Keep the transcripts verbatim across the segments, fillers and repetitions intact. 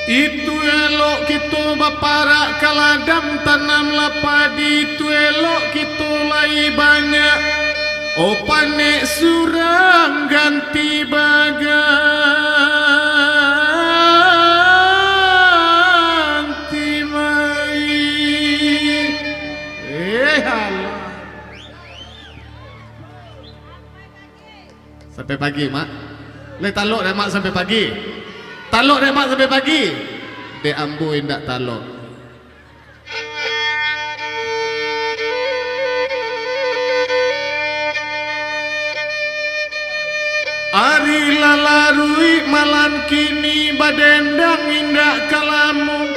Itu elok kito baparak ka ladang, tanamlah padi, itu elok kito lai banyak. Oh, panek surang ganti baganti mai. Eh, alah. Sampai pagi, Mak. Lai talok dek Mak sampai pagi? Talok dek Mak sampai pagi? Dek ambo indak talok. Ari lah laruik, malam kini badendang indak ka lamo.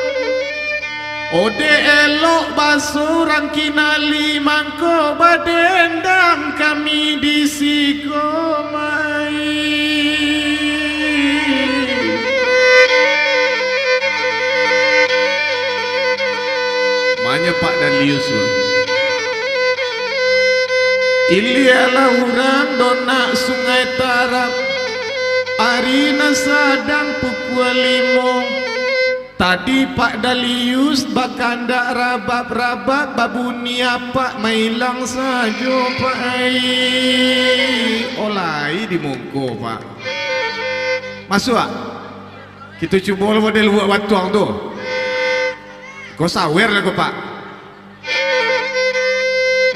Ode elok basurang kinali, mangko badendang kami di siko mai. Manyo Pak Dalius tu. Ilialah urang donak Sungai Tarab, ari nan sadang pukua limo. Tadi Pak Dalius bakandak rabab-rabab, babunyi apak mailang sajo, Pak ai. Olai di muko, Pak. Masuak. Kito cubo lo model buak batuang tu. Ko sawer lah ko, Pak.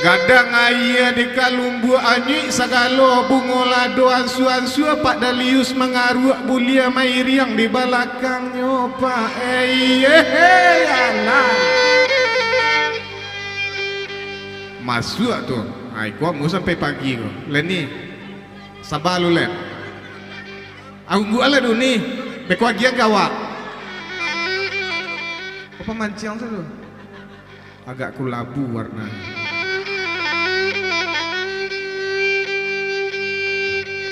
Gadang aia di kalumbuak anyuik sagalo, bungo lado ansua-ansua, Pak Dalius mangaruak bulia mairiang di balakangnyo, Pak. Eh, eh, eh, alah. Masuak tu. Ai, ko ambo sampai pagi ko. Leni. Saba lu, Len. Angguak lah duni. Beko agian ka awak. Apa manciang tu? Agak kulabu warna.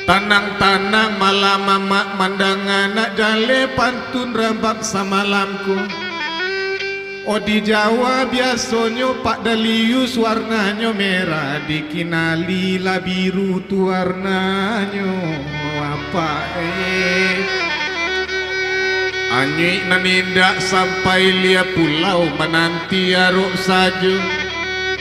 Tanang-tanang malam amak mandanga, nak jaleh pantun rabab samalam ko. Oh, di Jawa biasonyo Pak Dalius warnanyo merah, dikinali lah biru tu warnanyo, Apak eh. Anyuik nan indak sampai lia pulau, mananti arok sajo.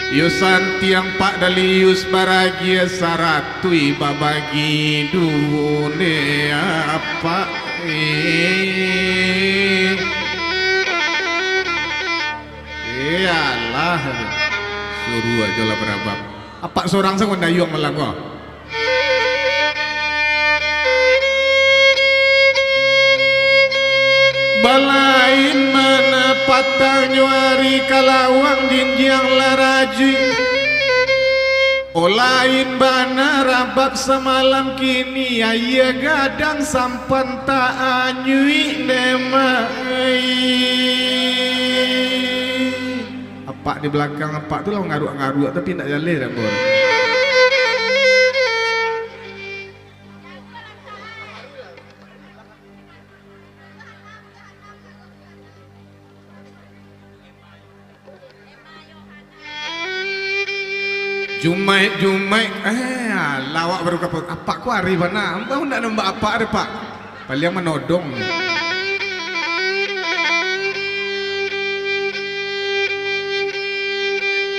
Yo santiang Pak Dalius baragia, saratuih babagi duo ne, Apak eh. Iyalah. Suruah ajo lah barabab. Apak sorang sajo mandayuang malam ko. Balain mana patangnyo ari, kalawang jinjiang lah rajuik. Oh, lain bana rabab samalam kini, aia gadang sampan tak anyuik ne mai. Apak di balakang apak tu lah mangaruak-ngaruak, tapi indak jaleh dek ambo. Jumaik, Jumaik, eh, alah, awak baru ka-, apak ko ari bana. Ambo ndak nambah apak deh, Pak. Paliang manodong.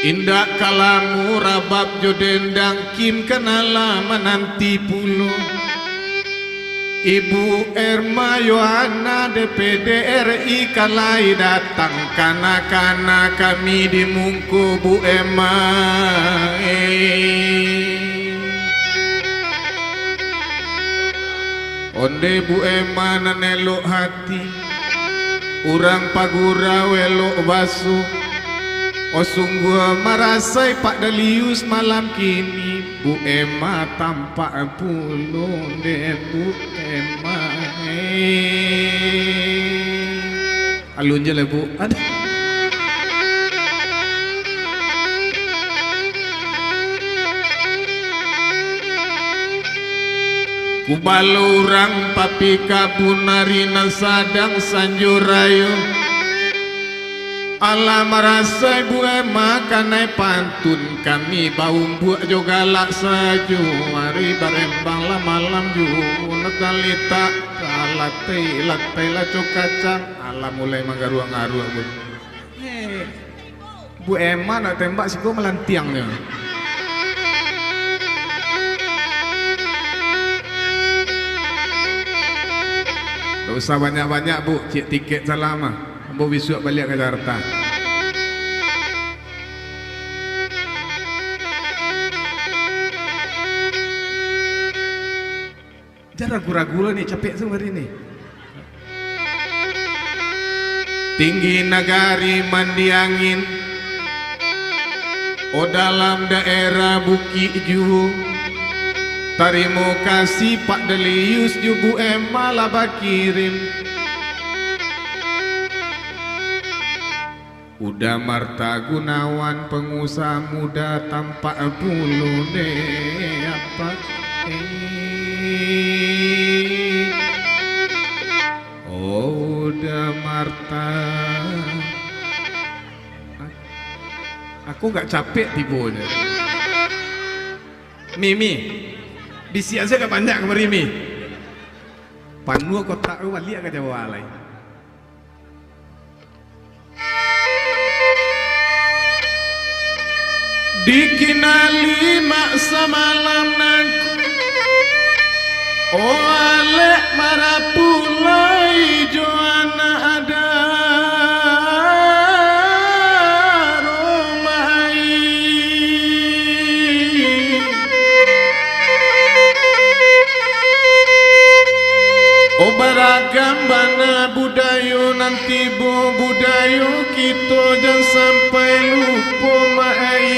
Indak ka lamo rabab jo dendang, Kim kana lah mananti pulo. Ibu Erma Yohana D P D R I ka lai datang, kana-kana kami di mungko Bu Erma, eh. Onde Bu Erma nan elok hati, urang pagurau elok baso. Oh, sungguah marasai Pak Dalius malam kini, Bu Erma tampak pulo dek Bu Erma, eh. Alun je lah, Bu. Aduh. Kubalo urang papi kabun ari nan sadang sanjo rayo. Alah marasai Bu Erma kanai pantun, kami baumbuak jo galak sajo, ari barembang lah malam juo, nak talitak. Latai, latai lah co kacang. Alah, mulai manggaruak-ngaruak, Bu. Eh, Bu Emma nak tembak, siko malantiang nyo. Ndak usah banyak-banyak, Bu. Ciek tiket salah mah. Ambo bisuak baliak ka Jakarta. Jan ragu-ragu lah ni, capek tu mari ni. Tinggi nagari Mandiangin, oh dalam daerah Bukik Juo. Tarimo kasih Pak Delius jo Bu Emma lah bakirim. Uda Marta Gunawan, pangusaha muda tampak pulo dek apa? Eh. Oh, Uda Marta. Aku agak capek tibonyo. Mi, Mi. Bisiak sajo agak banyak kamari, Mi. Panuah kotak tu baliak ka Jawa lai. Dikinali mak samalam nangko, oh alek marapulai jo anak ada rumah ai. Oh, baragam bana budayo nan tibo, budayo kito jan sampai lupo, mak ai.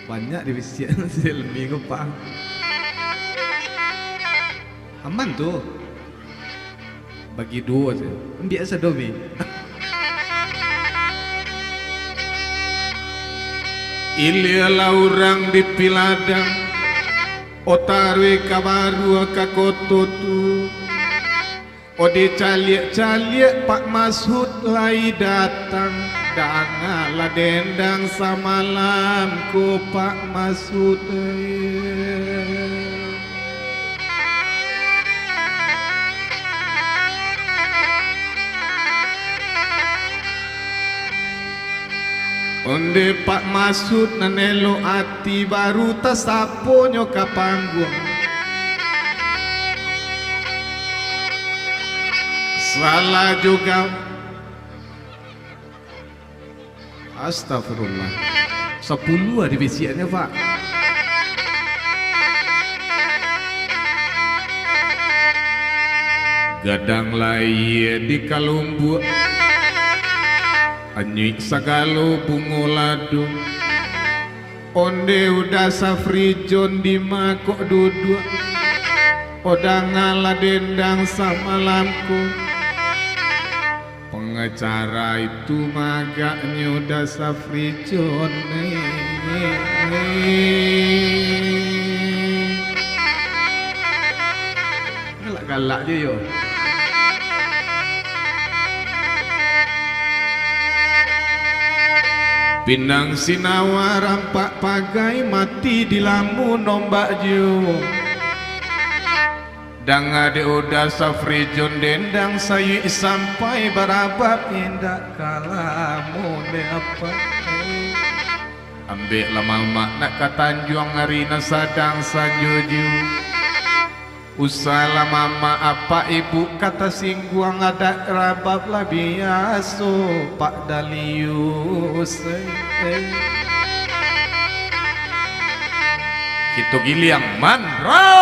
Banyak di bisiak si Elmi ko, Pak. Aman tu. Bagi duo se. Ambiak sado, Mi. Ilia lah urang di piladang, oh taruih ka baruah ka koto tu. Oh, dicaliak-caliak Pak Masud lai datang, dangalah dendang samalam ko Pak Masud. Onde Pak Masud nan elok ati baru tasaponyo ka pangguang. Salah juga. Astagfirullah. Sapuluah di bisiaknyo, Pak. Gadang lai di kalumbuak, anyuik sagalo bungo lado. Onde Uda Safrijon di ma kok duduak, oh dangalah dendang samalam ko. Pengacara itu magaknyo Uda Safrijon, eh. Galak-galak je yo. Pinang sinawa rampak pagai, mati dilamun ombak juo. Danga dek Uda Safrijon dendang sayuik sampai barabab indak ka lamo dek apak. Ambeklah mamak nak ka Tanjuang ari nan sadang sanjo juo. Usahlah mamak apak ibuk ka tasingguang, adat rabab lah biaso Pak Dalius. Kito giliang mandro.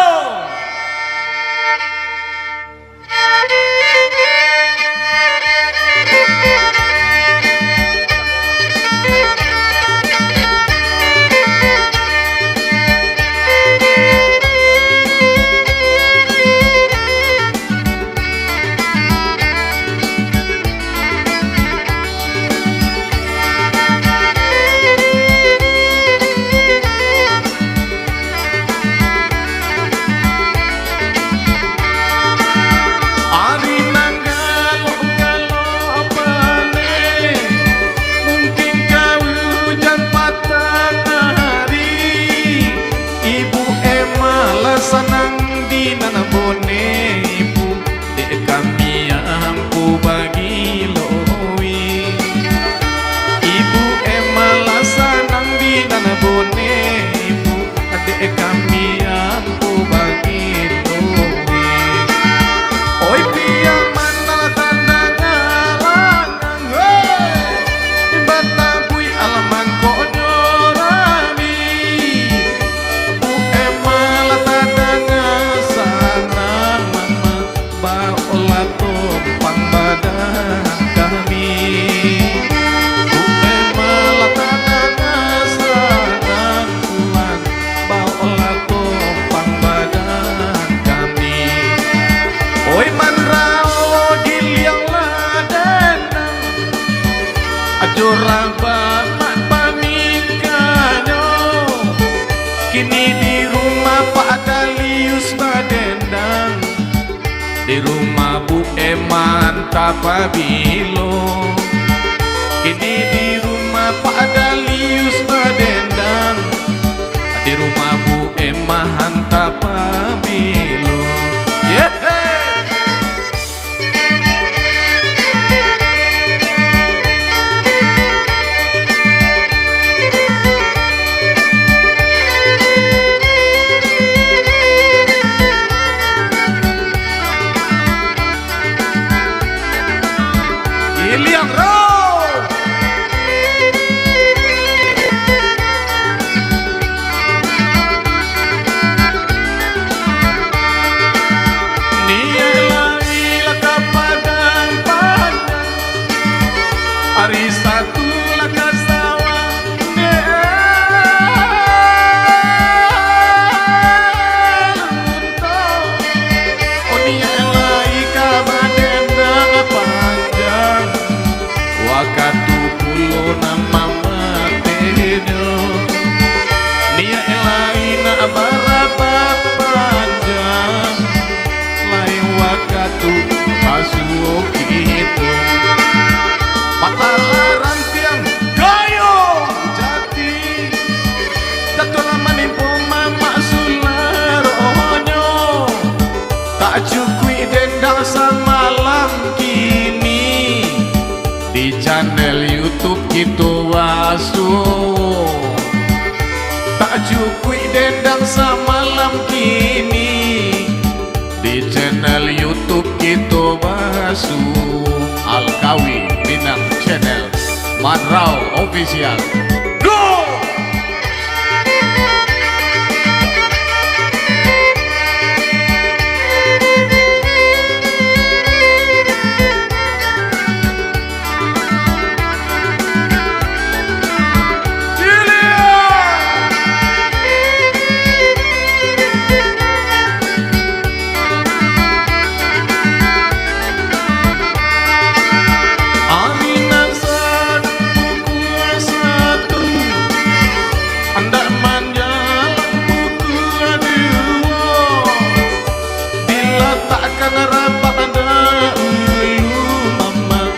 Baolah tompang badan kami, bukan malah tadanga sanang pulang. Baolah tompang badan kami. Oi manrao giliang lah denang, ajo rabak mat pamingkanyo. Kini di rumah Pak Dalius badendang, di rumah Bu Eman tapabilo. Kini di rumah Pak Dalius badendang, di rumah Bu Eman tapabilo. Yeay! Giliang roh. Niaik lai lah ka Padang Panjang, ari Satu lah ka sawah. Niaik lai Niaik lai ka badendang panjang, wakatu pulo nan mamatehnyo. Niaik lai nak barabak panjang, lain wakatu basuo kito. Patala rantiang gayuang jati. Datuak lah manimpo mamak sularonyo. Tak cukuik dendang samalam kini, di channel YouTube kito basuo. Tak cukuik dendang samalam kini, di channel YouTube kito basuo. Alkawi Minang Channel, Manrao Official. Go! Ari nan sadang pukua satu, andak manjalang pukua duo, dilatakkan rabak daulu, mamak.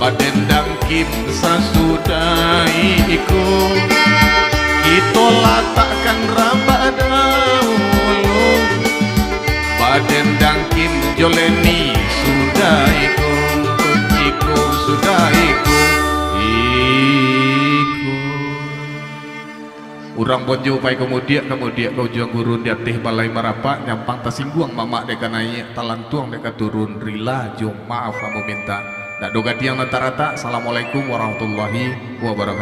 Badendang Kim sasudah iko, kito latakkan rabak daulu. Badendang Kim jo Leni sudah iko, iko sudah iko, iko. Urang Bonjo pai ka mudiak, ka mudiak ka ujuang gurun, di ateh balai marapak, nyampang tasingguang mamak dek ka naiak, talantuang dek ka turun, rila jo maaf ambo mintak. Dak do gadiang nan taratak. Assalamualaikum warahmatullahi wabarakatuh.